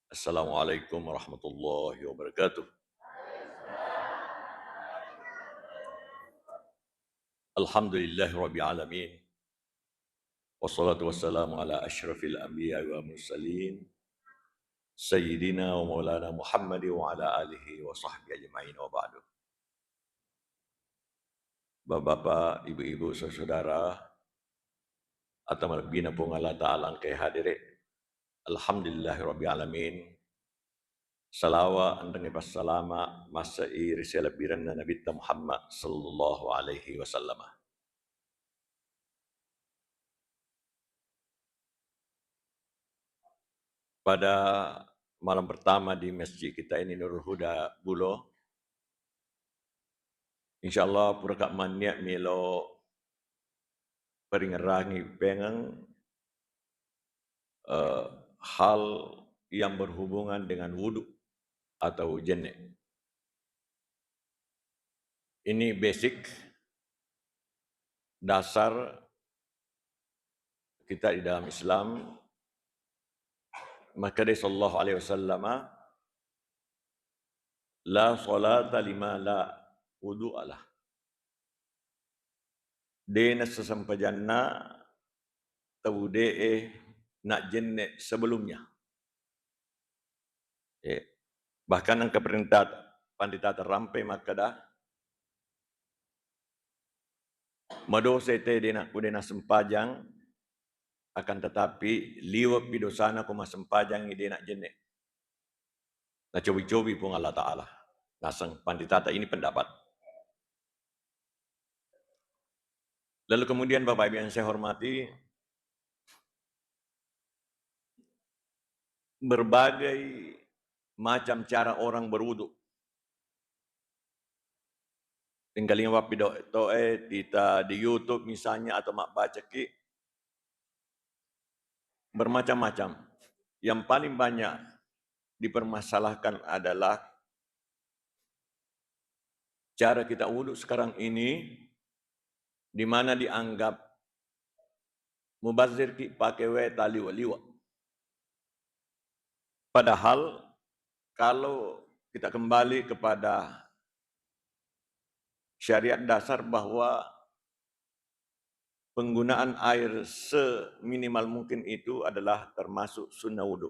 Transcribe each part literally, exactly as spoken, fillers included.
Assalamualaikum warahmatullahi wabarakatuh. Alhamdulillahirabbil alamin. Wassalatu wassalamu ala asyrafil anbiya wal mursalin, sayyidina wa maulana Muhammad wa ala alihi wa sahbihi ajmain, wa ba'du. Bapak-bapak, ibu-ibu, saudara, atau malebbina Puang Allah Ta'ala engkae hadere. Alhamdulillahirabbil alamin. Salawa enrengnge passalama massai ri selebbirenna Nabitta Muhammad sallallahu alaihi wasallam. Pada malam pertama di masjid kita ini, Nurul Huda Bulo, insyaallah puraka mannia melo paringerangi pengeng, eh, hal yang berhubungan dengan wudu atau jenne. Ini basic dasar kita di dalam Islam. Makkeda sallallahu alaihi wasallam, "La salata lima la wudu'a lah." De nassempajang tau de'e najjenne sebelumnya. Eh, bahkan engka perintah pandita terrampe makkeda, "Madosa te de na-, ku de nassempajang, akan tetapi liwe'pi dosana ko massempajang de najjenne." Nacobi-cobi Puang Allah Ta'ala. Naseng panditata ini pendapat. Lalu kemudian Bapak Ibu yang saya hormati, berbagai macam cara orang berwudu. Engkalinga wappido toe tita di YouTube misalnya atau mabbacaki, bermacam-macam. Yang paling banyak dipermasalahkan adalah cara kita wudu sekarang ini, di mana dianggap mubazir ki pake wae taliwa-liwa. Padahal kalau kita kembali kepada syariat dasar bahwa penggunaan air seminimal mungkin itu adalah termasuk sunnah wudu.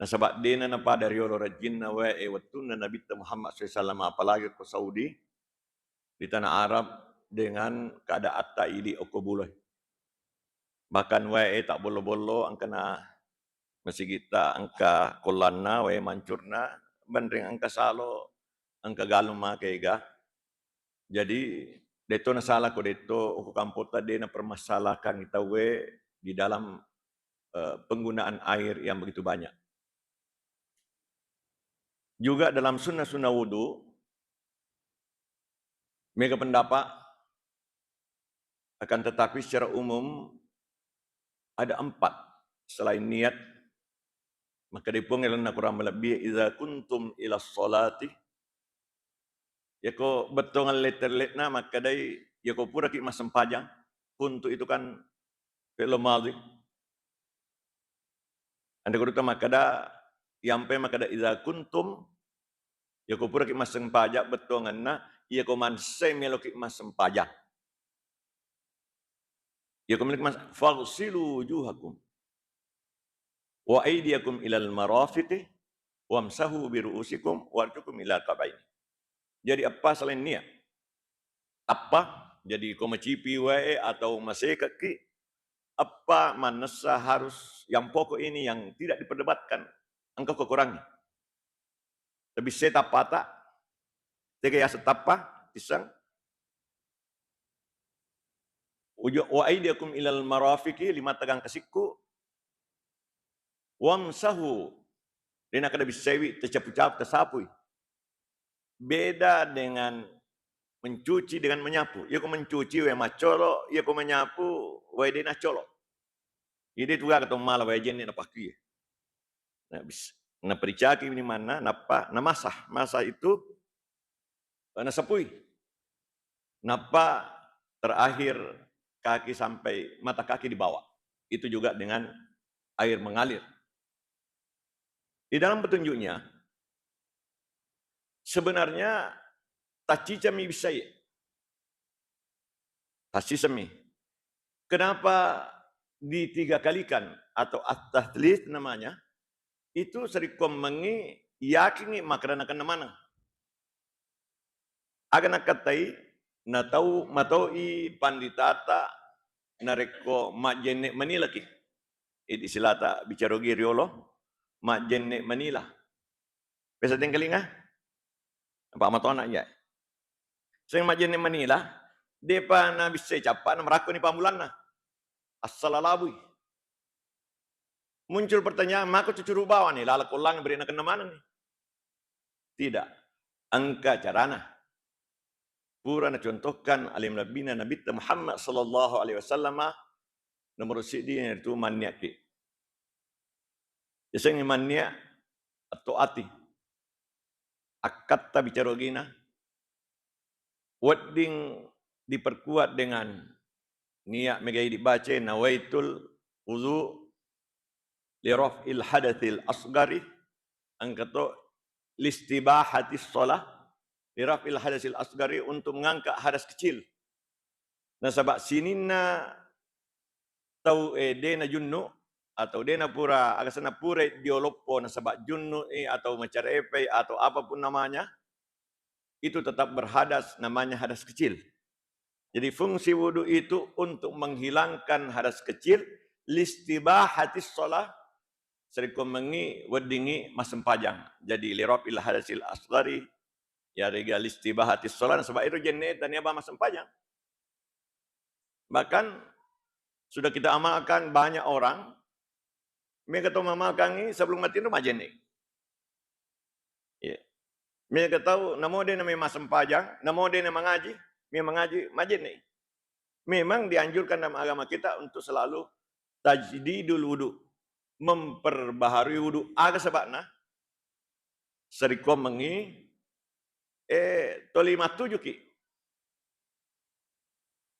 Nasaba dena napada riolo rajinna wae wettunna Nabitta Muhammad sallallahu alaihi wasallam, apalagi ko Saudi, di tanah Arab, dengan keadaatta idi okko bulo. Bahkan wae tabbollo-bollo, engkana masigitta engka kollanna, wae mancurna, benreng engka salo, engka galung makega. Jadi, detto nasala ko detto, okko kampotta de napermasalahkan tauwe di dalam, eh, penggunaan air yang begitu banyak. Juga dalam sunnah-sunnah wudu, mega pendapat, akan tetapi secara umum ada empat selain niat. Maka dipuang elanna kurang melebih, "Idza kuntum ila sholati." Yako bettuangan letterlekna makkedai, yako puraki massempajang, kuntu itu kan fi'lu madhi. Anda kudu makkeda, yampe makkeda, "Idza kuntum," yako puraki massempajang, bettuanganna, yako mansai meloki massempajang. Yako meloki mas-, "Faghsilu wujuhakum wa aydiyakum ilal marafiqi wamsahu bi ru'usikum warjukum ila kabaini." Jadi apa selain niat? Apa? Jadi ko macipi wae atau masekekki, apa mannessa harus yang pokok ini yang tidak diperdebatkan, engka ko kurangi. Lebih se tappata, tega yaseng tappa, pisang. Uju-, "Wa aidiakum ilal marafiqi," lima tegang kesikku. "Wamsahu," dena kada bissewi, tercapu-capu, tersapui. Beda dengan mencuci dengan menyapu. Iya ko mencuci wae maccolo, iya ko menyapu wae de naccolo. Jadi tu gaga tau mala wae jenne napakkie. Nah, bis-, napericaki ni manna, nappa namasah. Masah itu, eh, nasapui. Nappa terakhir kaki sampai mata kaki di bawah. Itu juga dengan air mengalir. Di dalam petunjuknya, sebenarnya taccicami bissai. Tassisemi. Kenapa ditigakalikan atau at-tatslits namanya? Itu sarekkuammengngi yakingngi makkeda nakenna maneng. Aga nakkattai, natau, matau'i panditata narekko majjenne' manilaki. Idi' silata bicarogi riolo, majjenne' manila. Biasa tengkalinga? Apa matona iya. Seng majjenne' manila, de'pa nabissai cappa na marakkoni pammulanna. Assala labui. Muncul pertanyaan, mako cucuru bawang ni, laleng kollang beri nakenna maneng ni. Tidak. Engka carana. Pura nacontohkan alim nabbina Nabitta Muhammad sallallahu alaihi wasallama, nomor siddi yaitu manniakki. Yasengnge manniak atau ati. Akkatta bicara ogina. Wedding diperkuat dengan niat megai dibaca nawaitul wudu li raf'il hadatsil asghari, engka to listibahatis shalah, li raf'il hadatsil asghari, untuk mengangkat hadas kecil. Nasaba sininna tau, eh, de najunnu atau de napura, aga senna pura dioloppo nasaba junnu, eh, atau macarepe atau apapun namanya, itu tetap berhadas, namanya hadas kecil. Jadi fungsi wudu itu untuk menghilangkan hadas kecil, listibahatis shalah, sarekkuammengngi weddingngi massempajang. Jadi li raf'il hadatsil asghari, yarega listibahatis shalah, nasaba iro jenne tania ba massempajang. Bahkan sudah kita amalkan banyak orang, mega to mamalkangngi sebelum matinro majenne. Iya. Mega tau namo de name massempajang, namo de na mangaji, me mangaji majenne. Memang dianjurkan dalam agama kita untuk selalu tajdidul wudu, memperbaharui wudu. Aga sebabna? Sarekkuammengngi, eh, toli mattujuki.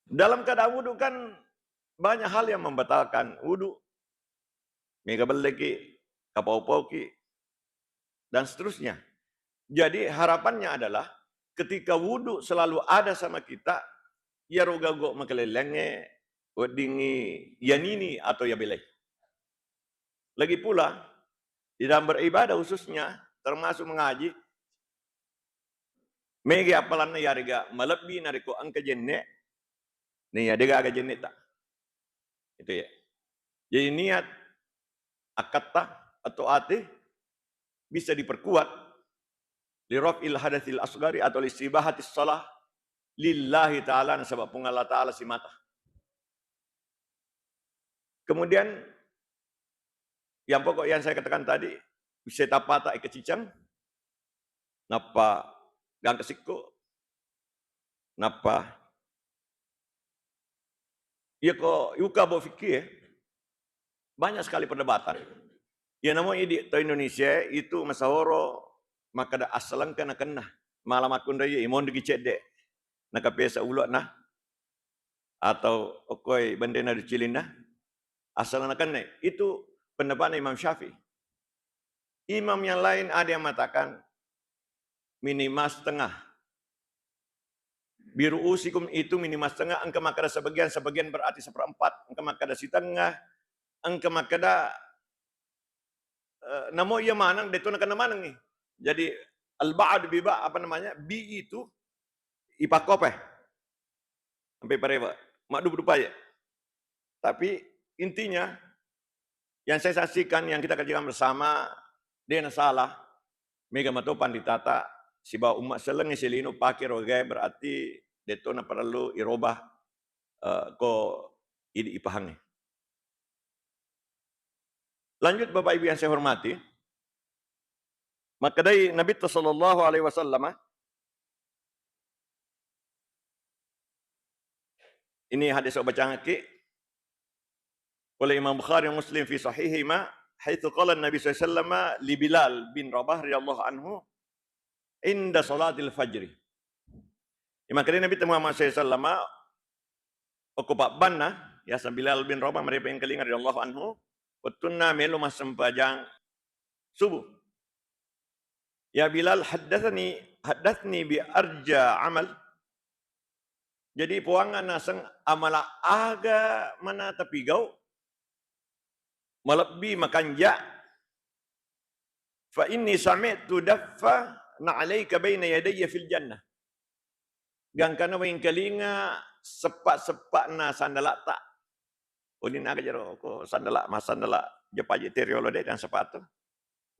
Dalam keadaan wudu kan banyak hal yang membatalkan wudu. Mega belleki, kapau-pauki, dan seterusnya. Jadi harapannya adalah ketika wudu selalu ada sama kita, iyaro gauga makalellengnge weddingngi yanini atau yabelai. Lagi pula, di dalam beribadah khususnya, termasuk mengaji, mega appalanna yarega malebbi narekko engka jenne, naiya degaga jenneta. Itu ya. Jadi niat akkatta atau ati bisa diperkuat li raf'il hadatsil asghari atau li istibahatis shalah lillahi ta'ala, nasaba Puang Allah Ta'ala simata. Kemudian yang pokok yang saya katakan tadi, bisa tapata ika cicang, nappa gangka sikko, nappa iya ko yuka bo fikkie, banyak sekali perdebatan. Iya namo idi to Indonesia itu masahoro makkeda assalengka nakenna, mala makkunrai imonriki cedde, nakapesa ulo'na, atau okoi bendena ri cilinna, asal nakenna. Itu pendapatnya Imam Syafi'i. Imam yang lain ada yang mengatakan minimal setengah. Biru usikum itu minimal setengah, engka makkeda sebagian, sebagian berarti seperempat, engka makkeda setengah, engka makkeda, eh, namo iya maneng, deto nakenna maneng nih. Jadi al-ba'd bi ba-, apa namanya, bi itu ipakkope. Sampai pareba. Maddupa-dupa ya. Tapi intinya yang saya saksikan, yang kita kerjakan bersama, de nasalah, mega mato panditata sibawa umma sellengnge selino pake rogae, berarti deto naparellu irobah, eh, ko idi ipahangnge. Lanjut, Bapak Ibu yang saya hormati, makkedai Nabitta sallallahu alaihi wasallam, ini hadis bacangki oleh Imam Bukhari dan Muslim fi sahihima, haitsu qala Nabi sallallahu alaihi wasallam li Bilal bin Rabah radhiyallahu anhu inda salatil fajri. Imakkedai Nabitta Muhammad sallallahu alaihi wasallam, okko pabbanna, yaseng Bilal bin Rabah, marepa engkalinga radhiyallahu anhu, wettunna melo massempajang subuh. "Ya Bilal, haddatsani, haddatsni bi arja amal." Jadi, puangnga naseng amala aga mana tapigau, malebbi makanja, "Fa inni sami'tu daffa na'alaika baina yadayya fil jannah." Gangkana wengkalinga seppa-seppa'na sandala'ta. Oninna aga jero ko sandala, massandala, jopaji teriolo de dan sepatu.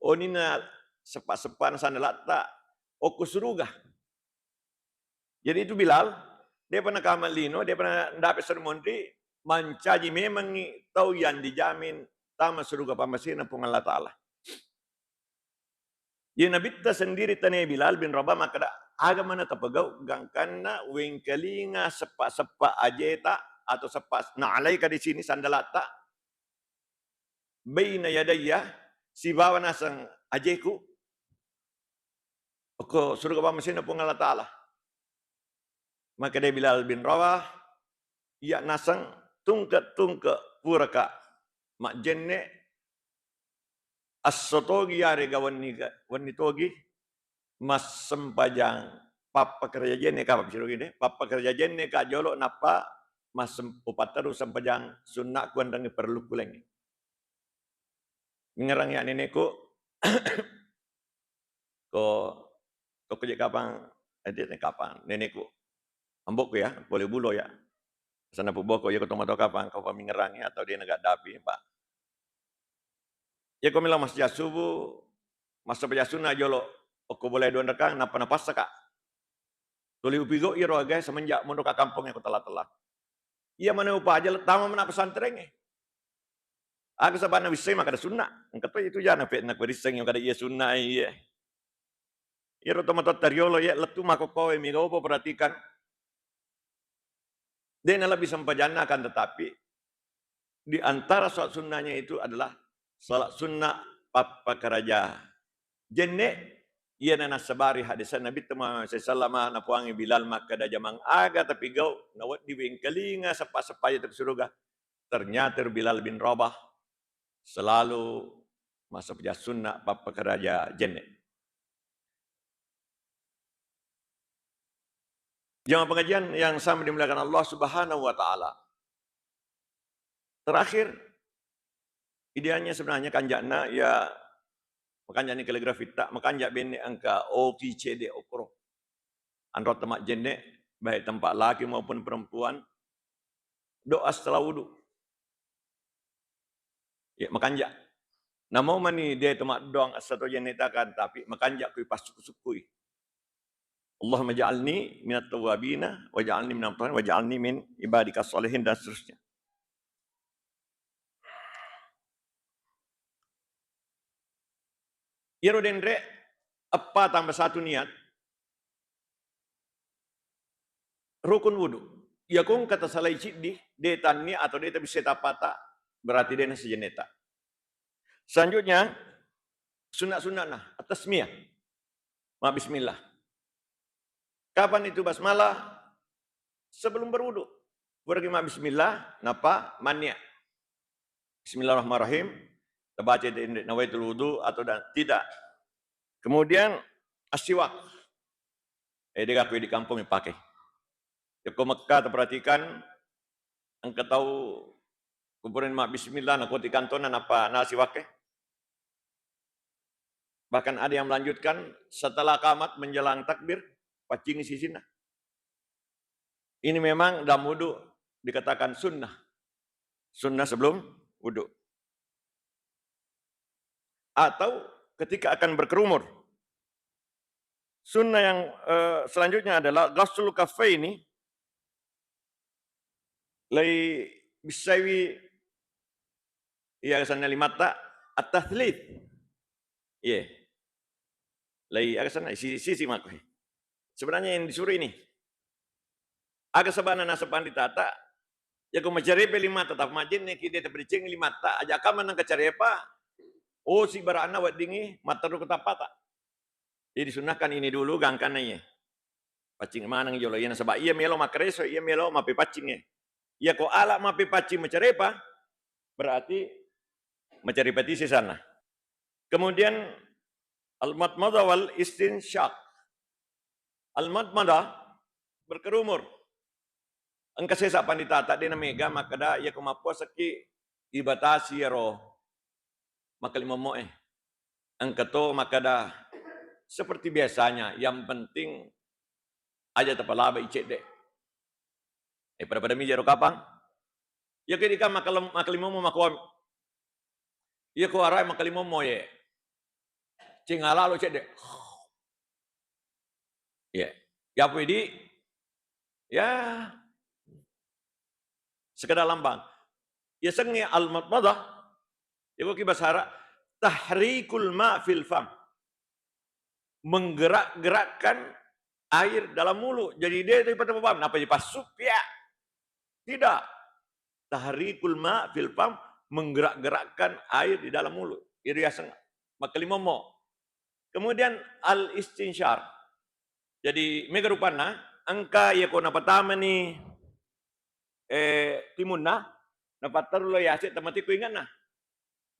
Oninna seppa-seppa'na sandala'ta okko suruga. Jadi itu Bilal, depa nakama lino, depa na-, ndape seru monri, mancaji memangngi tau yang dijamin tama suruga pammasena Puang Allah Ta'ala. Ye Nabitta sendiri tania Bilal bin Rabah makkeda, "Aga mana tapegau gangkanna wengkalinga seppa-seppa ajeta atau seppa na'alaika di sini sandalata, baina yadayya, sibawa naseng ajeku, okko suruga pammasena Puang Allah Ta'ala." Makkeda Bilal bin Rabah, "Iya naseng tungke-tungke puraka majjenne, esso togi yarega wenni, wenni togi massempajang pappakerja jenne, kapang sirogi de, pappakerja jenne ka jolo nappa massem-, upatteru sempajang sunna kuanrengngi perlu kulengngi." Mingerang ya neneku, ko tokko je kapang, eh, de-, kapang, neneku, ambokku ya, pole bulo ya. Sana puboko ya, ko tomatoa kapang, kau pamingerangi atau dia nagaddapi, Pak. Ya ko melo masjid subuh, masa pajak sunnah jolo, okko boleh dua rekang, nappa napassaka. Tuli upigau iyaro agae semenjak monro ka kampong e ko tella-tella. Iya mana upaja lettama mana pesantren e. Aga sabana wisseng makkeda sunna. Engka to itu jana pe na kurissengi makkeda iya sunna iya. Iyaro tomatoatta riolo iya lettu makkokkoe mega upa perhatikan. De nalebbi sempajanna, akan tetapi di antara salat sunnahnya itu adalah salat sunnah pappakaraja jenne, iyana nassabari hadis Nabi Muhammad sallallahu alaihi wasallam, napuangi Bilal makkeda, "Jamang aga tapigau nawedding wengkalinga seppa-seppa jeta suruga?" Ternyata Bilal bin Rabah selalu massempajang sunna pappakaraja jenne. Jamaah pengajian yang sama dimuliakan Allah Subhanahu wa Ta'ala. Terakhir, idealnya sebenarnya kanja'na ya, makanja ni kaligrafitta, makanja benne engka oki cede okoro. Anrotta majjenne, baik tempat laki maupun perempuan, doa setelah wudu. Ya, makanja. Namo mani de to maddoang essa to jenne takan, tapi makanja kui passukku-sukkui. Allahumma ja'alni minat tawwabina, wa ja'alni minal mutahharin, wa ja'alni min ibadika sholihin, dan seterusnya. Iyaro denre eppa tambah satu niat, rukun wudu. Iya ko engka tasalai ciddi, de tannia atau de tabissai tappata, berarti de nasijenneta. Selanjutnya, sunna-sunnana, at-tasmiyah. Ma bismillah. Kapan itu basmalah? Sebelum berwudu. Puraki ma bismillah, napa mannia. Bismillahirrahmanirrahim. Tabaca di, di nawaitul wudu atau dan tidak. Kemudian asiwak. Eh, de gakku di kampung yang pakai. Ya, ko Mekah, perhatikan, engka tau kuburin ma bismillah, nakoti kantona, napa nasiwak e. Bahkan ada yang melanjutkan setelah kamat menjelang takbir, paccingi sisinna. Ini memang dalam wudu dikatakan sunnah. Sunnah sebelum wudu. Atau ketika akan berkerumur. Sunnah yang, eh, selanjutnya adalah ghaslul kaffaini, lai bissaiwi iya sanna limatta, at-tatslits. Iya. Lai aga sanna, si-, sisi makko. Sebenarnya yang disuruh ini. Aga sabana naseng panritata, ya ko macarepa limatta, tapi majenne ki de tapericeng limatta, aja kamma nang kacarepa, oh, si barana weddingi matteru ko tappata. Jadi disunnahkan ini dulu gangkanna iye. Paccing maneng jolo iya nasaba iya melo makkareso, iya melo mappepaccing e. Iya ko ala mappepaccing macarepa, berarti macarepa tisi sana. Kemudian Al-madmadah wal istinsyaq. Al-madmadah, berkerumur. Engka sesa pandita tadde na mega makkeda, iya ko mappuasaki ibatasi iyaro makkalimommoe. Engka to makkeda, seperti biasanya, yang penting aja tapalaba icedde. Eh, pada-pada mija ro kapang. Iya ke dika makkalem-, makkalimommo makoam. Iya ko arai makkalimommo ye. Cing alalo cedde. Ya. Ya apa idi? Ya. Sekedar lambang. Ya sengi al-madmadah. Ya ko ki bahasa Arab, tahrikul ma fil fam. Menggerak-gerakkan air dalam mulut. Jadi dia itu pada paham. Napa dipassu? Ya. Tidak. Tahrikul ma fil fam, menggerak-gerakkan air di dalam mulut. Iri yaseng makkalimommo. Kemudian al-istinsyar. Jadi mega rupanna, engka iya ko napatamani, eh, timunna, napatteru lo yase temati ku ingatna.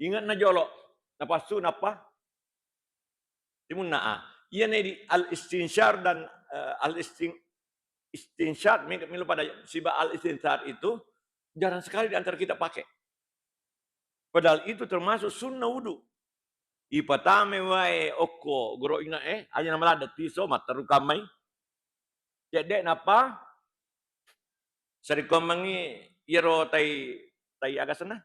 Ingatna jolo, napassu nappa timunna a. Iya ne di al-istinsyar dan, eh, al-istin-, istinsyar, mi-, milo pada siba al-istinsyar itu jarang sekali di antara kita pakai. Padahal itu termasuk sunnah wudu. Ipatame wae okko goro ingat, eh, aja namaladde tiso, matteru kammai. Cedde nappa sarekkoammengngi iyaro tai, tai aga senna?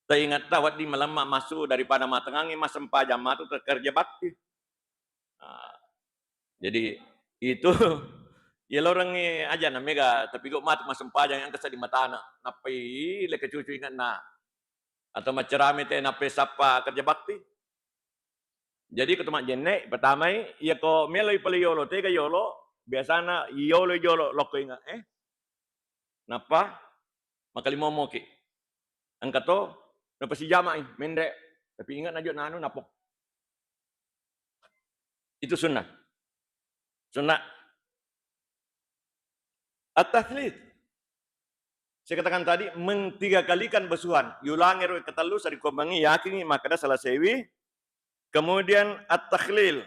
Tai ingetta wedding malemma massu daripada matengngangngi massempajang matu te-, kerja bakti. Nah, jadi itu iya lorengngi aja na mega tapi go matu massempajang engka seddi matana nappai leke cucu ingetna atau maccerame te nappai sappa kerja bakti. Jadi ko to majjenne, pertamai, iya ko meloi pale yolo, tega yolo, biasana yolo jolo lokko inge, eh. Nappa makkalimommoki. Engka to, napasijamai, menre, tapi ingat najo nanu napok. Itu sunnah. Sunnah. At-tathlith. Saya katakan tadi, mentiga kalikan basuhan. Yulangi ro ketellu, sarekkoammengngi, yakingngi, makkeda selesewi. Kemudian at-takhlil.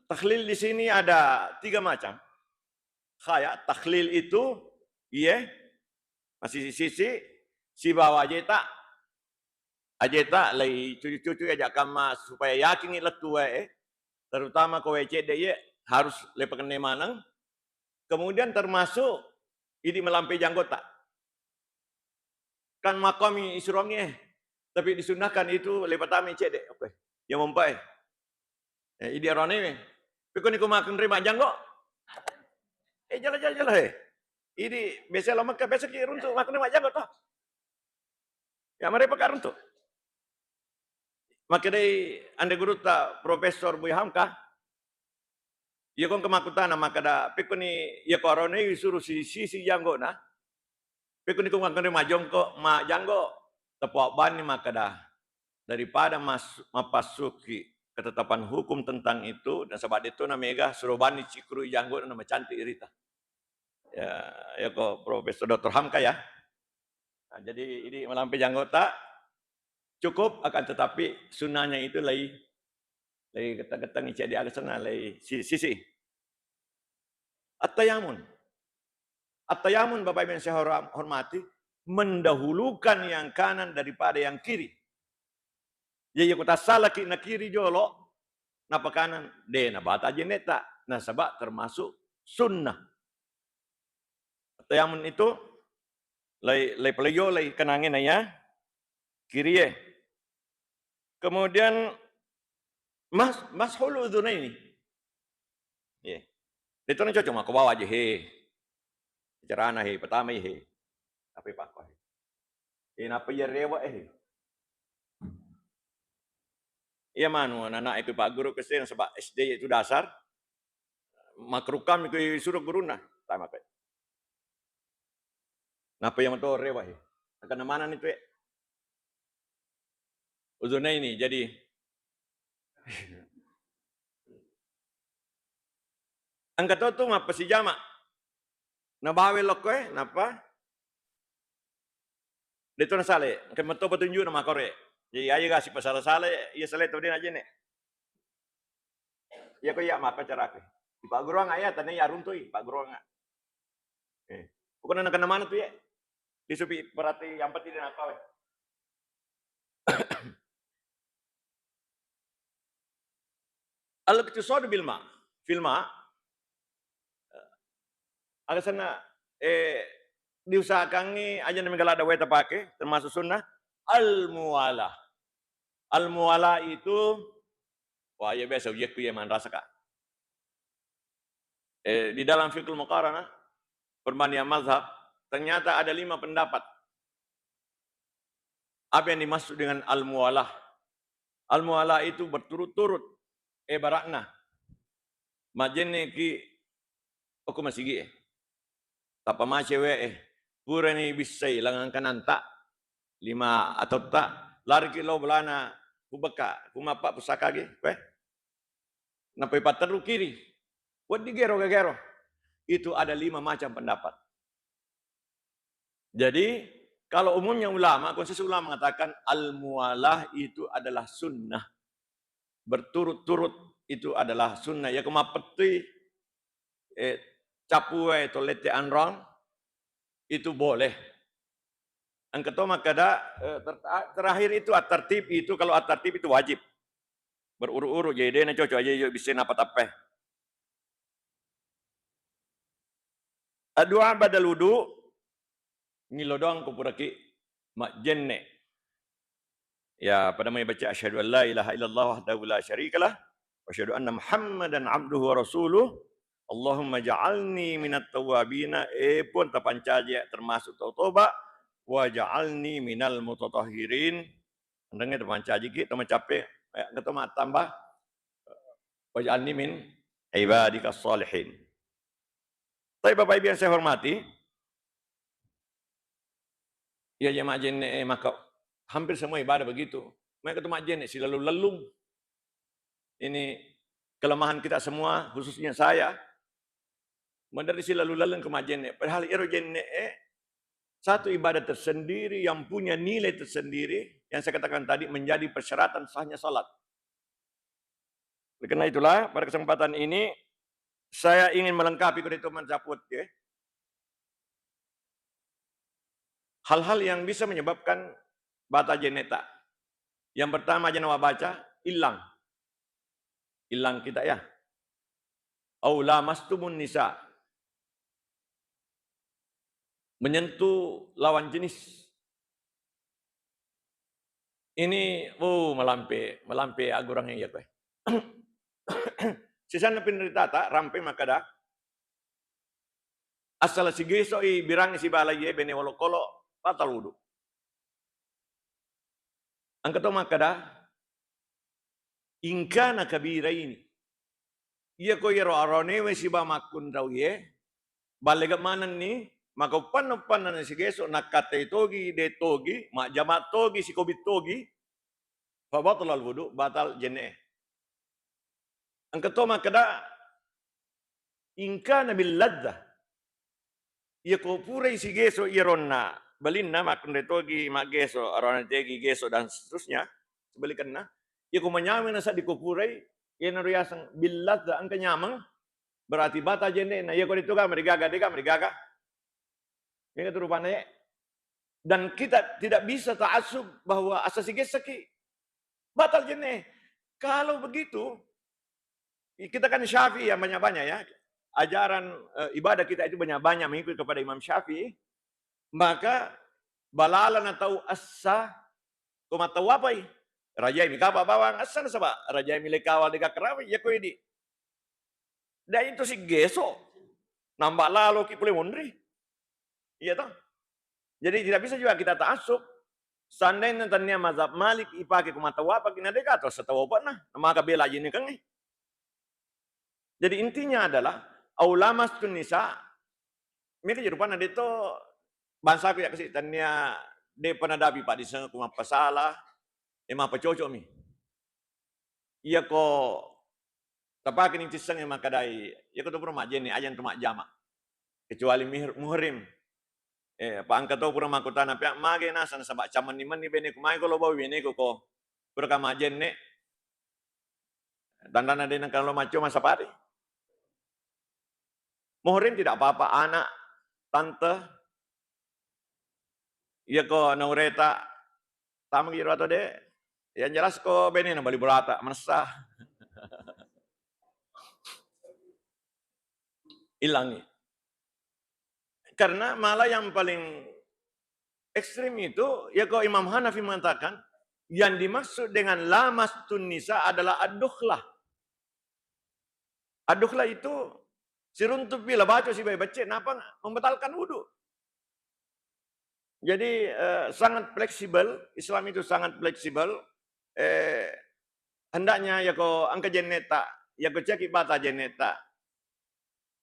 Takhlil di sini ada tiga macam. Khaya, takhlil itu, iye, masisi-sisi, sibawa ajeta, ajeta, lei cucu-cucu aja kamma supaya yakingngi lettu wae, terutama ko wae cedde iye, harus lei pakenne maneng. Kemudian termasuk idi melampe janggota. Kan makkomi isurongi, eh. Tapi disunnahkan itu lei patami cedde. Oke. Ya mompai. Eh, idi arone. Pekko niku makkunrai majjanggo. Eh, jala, jala, jala, eh. Idi biasa lo Mekah, biasa ki runtu makkunrai majjanggo toh. Ya, mari pakaruntu. Makkedai anre gurutta Profesor Buya Hamka, iya ko engka makkutana makkeda, pekkoni iya ko arone isuru sisi-sisi janggona, pekkoni ko makkunrai majongko, majanggo, tepo abbanni makkeda, daripada mas-, mapassuki ketetapan hukum tentang itu, nasaba de'to na mega, suro banni cikkuru janggona na macantik irita. Ya, ya ko Profesor Doktor Hamka ya. Nah, jadi ini melampe janggota cukup, akan tetapi sunnahnya itu lei, lei geteng-geteng cedde aga senna lei si-, sisi. At-tayamun. At-tayamun, Bapak Ibu yang saya horm-, hormati, mendahulukan yang kanan daripada yang kiri. Jadi, iya ko tassalaki na kiri jolo, napa kanan, de nabata jenneta, nasaba termasuk sunnah. At-tayamun itu lei, lei paleyo, lei kenange na ya kirie. Kemudian mas-, mashul udzunaini. Ye. Itu na cocok mako bawa aja he. Carana he, pertama he. Apa pakko he? Eh, napa iya rewa eh? Iya manu anak-anak itu Pak Guru kesini sebab S D itu dasar. Makrukam itu suruh guruna. Tama pe. Napa iya mato rewa eh? Akan mana nih tuh? Udzunaini, jadi engka to tu mappasijama. Nabawa lokko e, nappa de to nasale, engka metto petunjukna makkoro e. Jadi aja ga sipasala-sala, iya sale to de najenne. Iya ko iya mappacarake. Di pagguruang iya tania iya runtui pagguruang. Eh. Bukan anak mana tu ya. Disupi berarti yang penting dia apa? Al-iqtisadu bil ma. Fil ma. Aga senna, eh, diusahakangngi aja na mega ladde wae tapake, termasuk sunnah, al-muwalah. Al-muwalah itu, wah, iya biasa ujiekku iya manrasaka. Eh, di dalam fiqhul muqaranah, perbandingan mazhab, ternyata ada lima pendapat. Apa yang dimaksud dengan al-muwalah? Al-muwalah itu berturut-turut, ibaratna, majjenneki okko masigi'e. Tappa mace we'e, purani bissai langang kananta, lima atotta, lariki lao bolana kubekka, kumappa pusakagi, weh. Nappa ipatterru kiri. Wedding gero gagero. Itu ada lima macam pendapat. Jadi, kalau umumnya ulama, konsensus ulama mengatakan al-muwalah itu adalah sunnah. Berturut-turut itu adalah sunnah. Ya, ko mappettui, eh, cappu wae to lette anrong, itu boleh. Engka to makkeda, eh, ter-, terakhir itu at-tartib itu, kalau at-tartib itu wajib. Berurut-urut, jadi de' na cocok aja yo bissai nappa tappa. Addu'a badal wudu, ngillo doang ko puraki majjenne. Ya, pada mai baca asyhadu an la ilaha illallah wahdahu la syarikalah, wa asyhadu anna Muhammadan abduhu wa rasuluh. Allahumma ja'alni minat tawwabina, eh pun tapancaji termasuk tau toba, wa ja'alni minal mutatahhirin. Enrengnge tapancajiki, to macappe, eh, engka to mattamba. Waj'alni min ibadika shalihin. Tapi Bapak Ibu yang saya hormati, iya, iya majjenne, eh, maka hampir semua ibadah begitu. Mereka tu majjenne, silellung-lellung. Ini kelemahan kita semua, khususnya saya. Maderri silellung-lellung ko majjenne. Padahal ero jenne, eh, satu ibadah tersendiri yang punya nilai tersendiri, yang saya katakan tadi menjadi persyaratan sahnya salat. Oleh karena itulah, pada kesempatan ini, saya ingin melengkapi ko de' to macappue, ya. Hal-hal yang bisa menyebabkan batal jenneta. Yang pertama, aja nawa baca, illang. Illang kita, ya. Au lamastumun nisa. Menyentuh lawan jenis. Ini, oh, malampe, malampe agurang iya koe. Sisanna penderitata, rampe makkeda, asal sigeso'i birangnge sibawa laiye bene olokolo, batal wudu. Engka to makkeda, ingkana kabiraini. Iya ko iyaro aronewe sibawa makkunrauye, ballega manenni, maka uppanna-uppanna nasigeso, nakkatai togi, de' togi, majjama togi, sikobi togi, fa batalal wudu, batal jenne. Engka to makkeda, ingkana bil ladzah. Iya ko purai sigeso iyaronna balinna, makkunrai togi maggeso, arona tegi geso dan seterusnya, sebalikanna. Iya ko manyameng nasaddi ko purai, iyanaro yaseng bil ladzah, engka nyameng, berarti batal jenne'na. Iya ko de' toga marigaga, de'ga marigaga. Mega tu rupanna, ya. Dan kita tidak bisa ta'assub bahwa asa sigessaki. Batal jenne. Kalau begitu, kita kan Syafi'i yang banyak-banyak, ya. Ajaran, eh, ibadah kita itu banyak-banyak mengikuti kepada Imam Syafi'i. Maka balala na tau assa ko mattawapai. Rajai mi kapa bawang assa nasaba rajai mi le kawal de' gakkarawai, ya ko idi. Dan itu siggeso. Nambah lalo ki pole monri. Iya toh? Jadi tidak bisa juga kita ta'assub. Seandainya tania mazhab Malik ipake ko mattawapaki, na de' gaga to satawapanna, na maka bela jenne kengnge. Jadi intinya adalah, au lamastun nisa, mega ji rupanna de' to bangsaku ya kasi tania de'pa nadapi paddisengku mappasala, e mappacoco'mi. Iya ko tapakeni tissengnge makkedai, iya ko to pura majjenne, aja tu majjama. Kecuali mih-, muhrim. Eh, apa engka to pura makkutana, "Pea, mage naseng nasaba cammenni-menni beneku, mage ko lo bau beneku ko pura ka majjenne?" Tandana de' nengka lo macco massapari. Muhrim tidak apa-apa, anak, tante. Iya ko naureta, tamaki ro atau de'? Yang jelas ko bene na bali bolata, manessa. Ilangi. Karena malah yang paling ekstrim itu, ya ko Imam Hanafi mengatakan, yang dimaksud dengan lamastun nisa adalah ad-dukhlah. Ad-dukhlah itu siruntupi, la baco sibawa becce, napa membatalkan wudu. Jadi, eh, sangat fleksibel, Islam itu sangat fleksibel. Eh, hendaknya ya ko engka jenneta, ya ko ceki bata jenneta.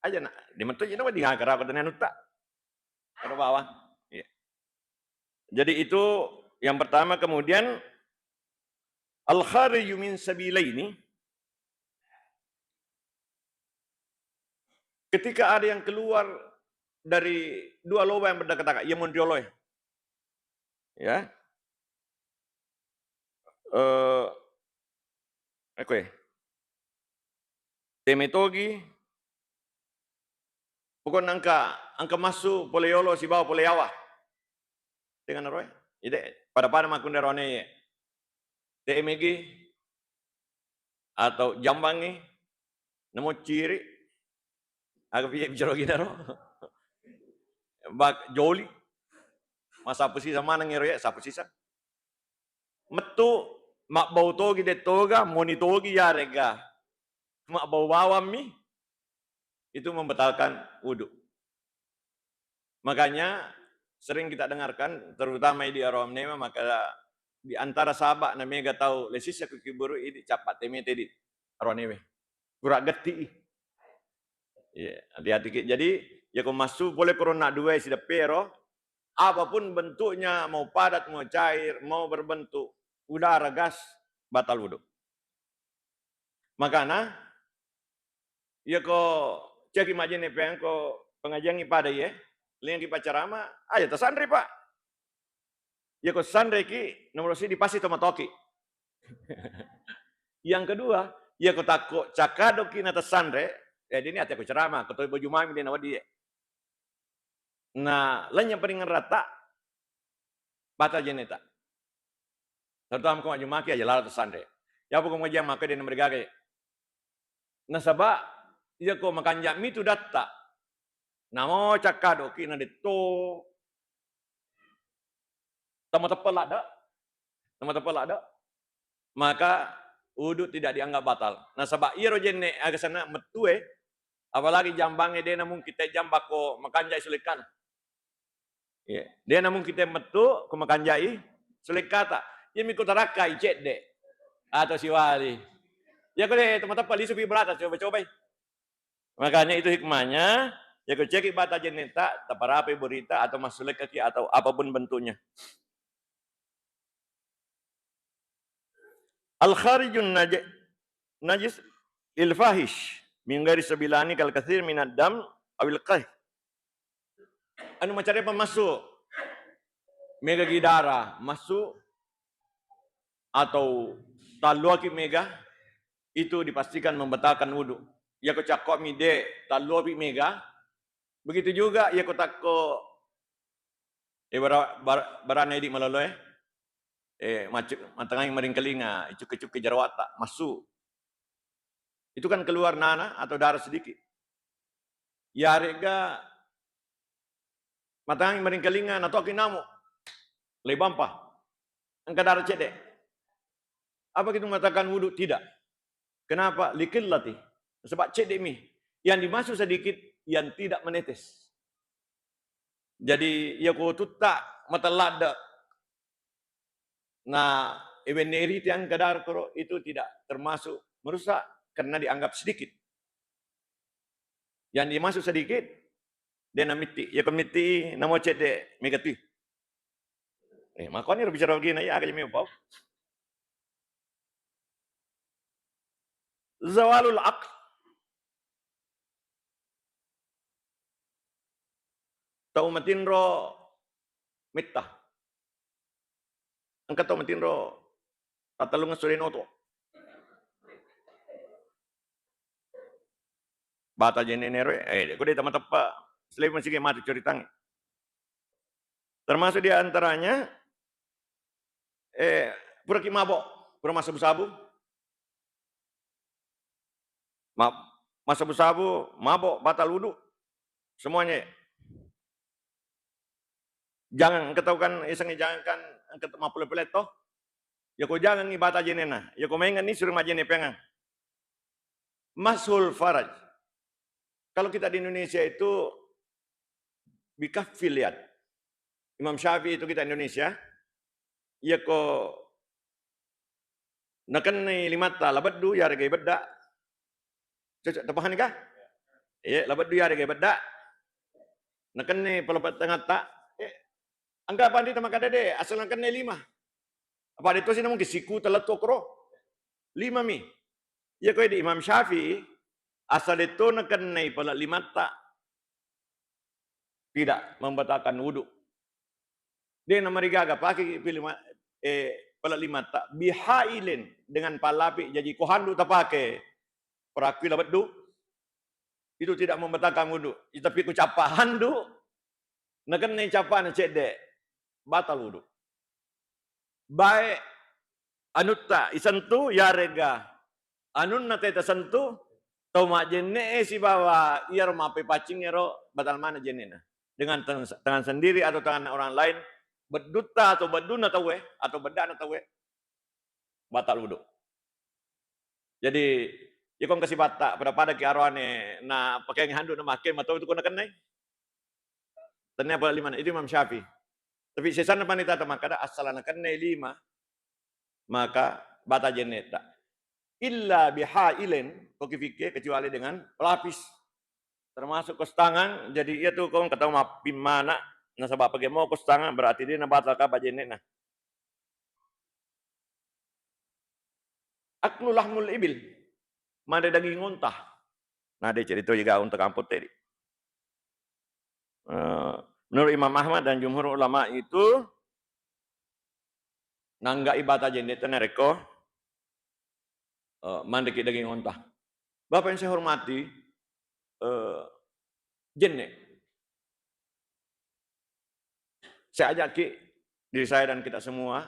Aja na, di metu jena wedding agara ko tena nutta. Ero bawang. Iya. Jadi itu yang pertama, kemudian al-khariju min sabilaini, ketika ada yang keluar dari dua lobang yang berdekatan, iya monrioloe. Ya. Eh, eko e. Teme togi. Pokokna engka, engka massu pole yolo sibawa pole yawa. Tenga naroe. Ide, pada-pada makkunde rone ye. Temegi atau jambangi, namo ciri, aga piye bicara gini ro. Bak joli. Masa apa sih sama nang ero ya, sapu sisa. Mettu mabbau togi de' toga, moni togi yarega mabbau bawammi, itu membatalkan wudu. Makanya sering kita dengarkan, terutama di Arab Nema, maka di antara sahabat na mega tau lesissa ku kiburu idi cappa temete di Arab Nema. Pura getti i. Iya, hati-hati ki. Jadi, ya ko massu pole korona dua sideppe ro, apapun bentuknya, mau padat, mau cair, mau berbentuk udara, gas, batal wudu. Makana, ya ko ceki majene pengko pengajiangi pada ye, lengki pacarama, aja tasanre, Pak. Ya ko sanreki, nomor sidi pasti tomatoki. Yang kedua, ya ko takko cakadoki na tasanre, eh, dini ati aku ceramah, ko toi baju mami dena wadi ye. Na lanya paringerrata, batal jenneta. Terutama ko majumaki aja lalo tasanre. Ya apa ko majang maka dena merigage. Nasaba, iya ko makanja mitu datta. Namo cakadoki na detto. Tama teppa ladde. Tama teppa ladde. Maka wudu tidak dianggap batal. Nasaba iyaro jenne aga senna mettue, apalagi jambangnge de namung kita jambakko makanja sulekkana. Iya. De namung kita mettu ko makanjai sulekkata. Iya miko tarakkai cedde atau siwali. Ya ko de tama teppa lisu pi berata coba-cobai. Makanya itu hikmahnya, ya ko ceki bata jenneta, taparapai burita atau massulekkaki atau apapun bentuknya. Al-kharijun naj-, najis lil fahish min ghairi sabilani kal katsir minad dam awil qaih. Anu macarepa massu, mega gi dara massu atau talluaki mega, itu dipastikan membatalkan wudu. Yako cakkomi de talluapi mega, begitu juga yako takko, eh, bara-, bara-, barana idi maloloe, eh, macuk, matangai maringkalinga, icukke-cukke jarawatta, massu. Itu kan keluar nanah atau darah sedikit. Yarega matangi maringkalinga natoki namu, lebampa, engka darah cedde. Apa kita mengatakan wudu? Tidak. Kenapa? Likillati. Sebab cedde mi. Yang dimaksud sedikit yang tidak menetes. Jadi, iya ko tutta matelladde na, ewenne riti engka darah koro itu tidak termasuk merusak karena dianggap sedikit. Yang dimaksud sedikit, de namitti. Iya ko mitti, namo cedde, mega tui. Eh, makoni ro bicara begini, ya, aga mi pau. Zawalul aql. Tau matinro metta. Engka tau matinro tattellungnge sule noto. Bata jenne' nero, eh, ko de' tama teppa, selain masigi matu curitangngi. Termasuk di antaranya, eh, puraki mabo', pura massabu-sabu. Ma-, massabu-sabu, mabo', batal wudu. Semuanya. Jangan, engka tau kan, isengnge jangan kan, engka mappole-pole to. Yako jangan ibata jenena. Yako maingan ni suruh majene pengang. Mashul faraj. Kalau kita di Indonesia itu bikaffil yad. Imam Syafi'i itu kita Indonesia, yako nakennai limatta, labeddu, yarega ibedda. Cocok, tapahani kah? Iya, labeddu yarega ibedda. Nakennai pala pattengatta, eh, engka panrita makkeda de', asal nakennai lima. Apa de' to sina mungkin siku telettu okoro. Lima mi. Iya ko di Imam Syafi'i, asal de' to nakennai pala limatta, tidak membatalkan wudu. De' namarigaga pake pilih ma-, eh, pala limatta. Bihailin, dengan pallapi, jaji ko handu tapake, perakui labeddu, itu tidak membatalkan wudu. Tapi ku cappa handu, nakennai cappana cedde', batal wudu. Baik anutta isentuh, yarega anunna te tasentuh, tau majjenne'e sibawa iyaro mappepaccingnge ro batal maneng jenne'na. Dengan tang-, tangan sendiri atau tangan orang lain, beddutta atau beddunna tauwe, atau beddana tauwe, batal wudu. Jadi, iko engka sibatta, pada-pada ki aroane, na pakeangngi handu na makke, matau itu ko nakennai. Tennia pala lima, itu Imam Syafi'i. Tapi sesanna panrita makkeda, asal nakennai lima, maka bata jenne'ta. Illa bihailin, ko ki fikke, kecuali dengan pelapis. Termasuk kos tangan, jadi iya tu ko engka tau mappimmana, nasaba pake mo kos tangan, berarti de' nabatal kaba jenne'na. Aklu lahmul ibil, manre daging unta. Nah, de' cerita juga unta kampung tadi. Eh, menurut Imam Ahmad dan jumhur ulama itu, nangga ibata jenne' tena reko, eh, manreki daging unta. Bapak yang saya hormati, eh, jenne'. Saya ajak ki diri saya dan kita semua,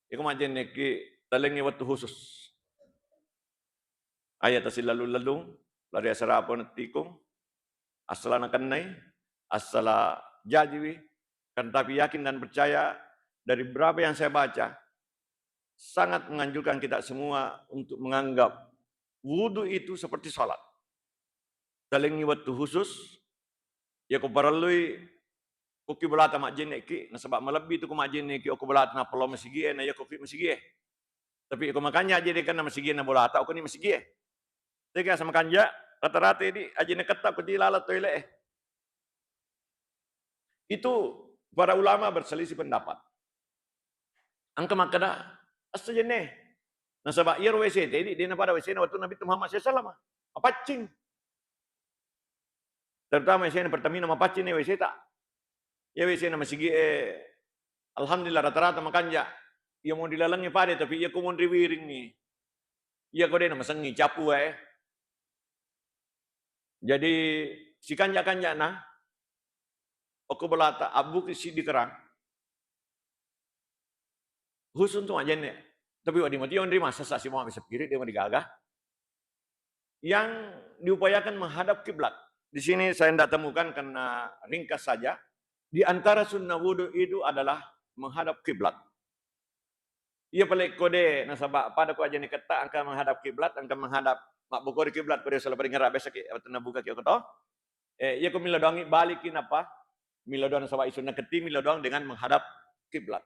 iko majjenne' ki talengngi wettu khusus. Aja' tasillalung-lalung, lari asara apa nettikung, assala nakennai, assala jajiwi, kan tapi yakin dan percaya dari berapa yang saya baca, sangat menganjurkan kita semua untuk menganggap wudu itu seperti salat. Talengngi wettu khusus, yako parellui, ko ki bolata majjenne'ki, nasaba malebbi tu ko majjenne'ki okko bolata nappa lao masigie, na yako ki masigie. Tapi ko makanja' ajjenne'kenna masigie na bolata, okko ni masigie. Tega asa makanja', rata-rata di ajjenne' ketta ko di laleng toilet e. Itu para ulama berselisih pendapat. Engka makkeda, esso jenne'. Nasaba iyaro W C te di, de' napada W C na wettu Nabi Muhammad sallallahu alaihi wasallam. Mapaccing. Terutama W C na Pertamina mapaccing ni W C ta. Iya W C na masigi e, alhamdulillah rata-rata makanja'. Iya monri lalengnge pada, tapi iya ko monri wiringngi. Iya ko de' na masengngi, cappu wae. Jadi, sikanja'-kanja'na, okko bolata, abbuki siddi kerang, khusus untuk majjenne'. Tapi wedding mati onri massessa simua bisa piring, de' madigaga. Yang diupayakan menghadap kiblat. Di sini saya ndak temukan karena ringkas saja. Di antara sunnah wudu itu adalah menghadap kiblat. Iya pale ko de', nasaba pada ko ajjenne' ketta engka menghadap kiblat, engka menghadap mabbokori kiblat, ko de' sala paringera biasa ki, wettunna buka ki okko to. Eh, iya ko millau doangngi balik ki napa? Millau doang nasaba isunna ketti, millau doang dengan menghadap kiblat.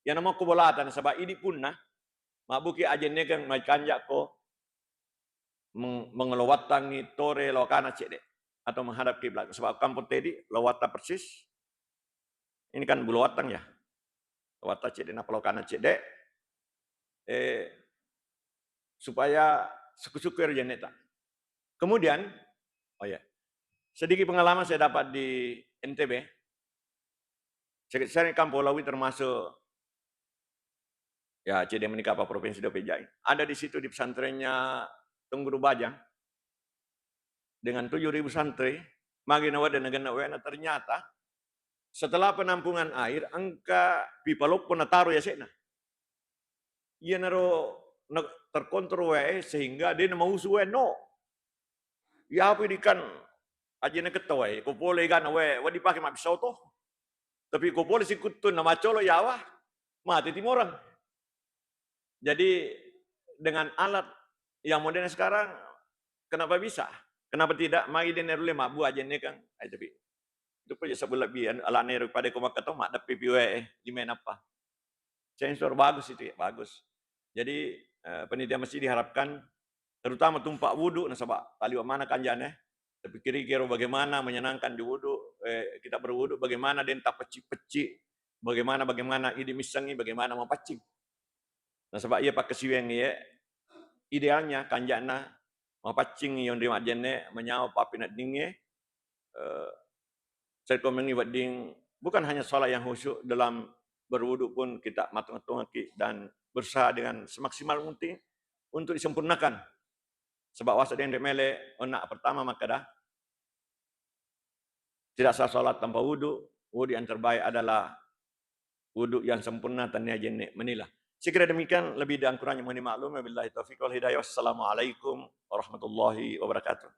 Iya namo ko bolata nasaba idi punna mabbuki ajjennekeng makanja' ko meng-, mengelowattangngi tore lokana cedde' atau menghadap kiblat. Sebab kampung tedi lowatta persis. Ini kan bulu wattang ya. Lowatta cedde' napa lokana cedde'. Eh, supaya suku-suku ero jenne' ta. Kemudian, oh ya, sedikit pengalaman saya dapat di N T B. Saya, saya kampung Lawi termasuk ya, cedde' menikah apa provinsi dua P J I. Ada di situ di pesantrennya Tungguru Bajang. dengan tujuh ribu santri, magi nawedding nagenna waena, ternyata setelah penampungan air, engka pipa loppo nataro yase'na. Iyanaro na-, terkontrol wae sehingga de namausu wae, no. Yapi dikan ajene ketta wae, ko pole gana wae, wedding pake mabbissa oto. Tapi ko pole sikuttunna maccolo yawa, mate timorang. Jadi dengan alat yang modern sekarang, kenapa bisa? Kenapa tidak? Magi de narulle mabbu ajenne kan. Ai, tapi itu pun sebelum lebih anu, alana ero pada ko makkato maddeppe pi wae, lima nappa. Sensor bagus itu ya, bagus. Jadi, eh, panitia masjid diharapkan, terutama tumpak wudu, nasaba taliwa mana kanjane, tapi kira-kira bagaimana menyenangkan di wudu, eh, kita berwudu, bagaimana den tapecci-pecci, bagaimana, bagaimana idi missengi, bagaimana mapaccing. Nasaba iya pakkasiwiang iye, idealnya kanjana mapaccing yonri majjenne, menyawa pappineddingnge, eh, sekko mengi wedding, bukan hanya sholat yang khusyuk, dalam berwudu pun kita mateng-tengengki dan berusaha dengan semaksimal mungkin untuk disempurnakan. Sebab wasa denre mele, onna pertama makkeda, tidak sah sholat tanpa wudu, wudu yang terbaik adalah wudu yang sempurna, tania jenne menila. Sekira demikian, lebih dan kurangnya mohon dimaklumi. Wabillahi taufiq wal hidayah. Wassalamualaikum warahmatullahi wabarakatuh.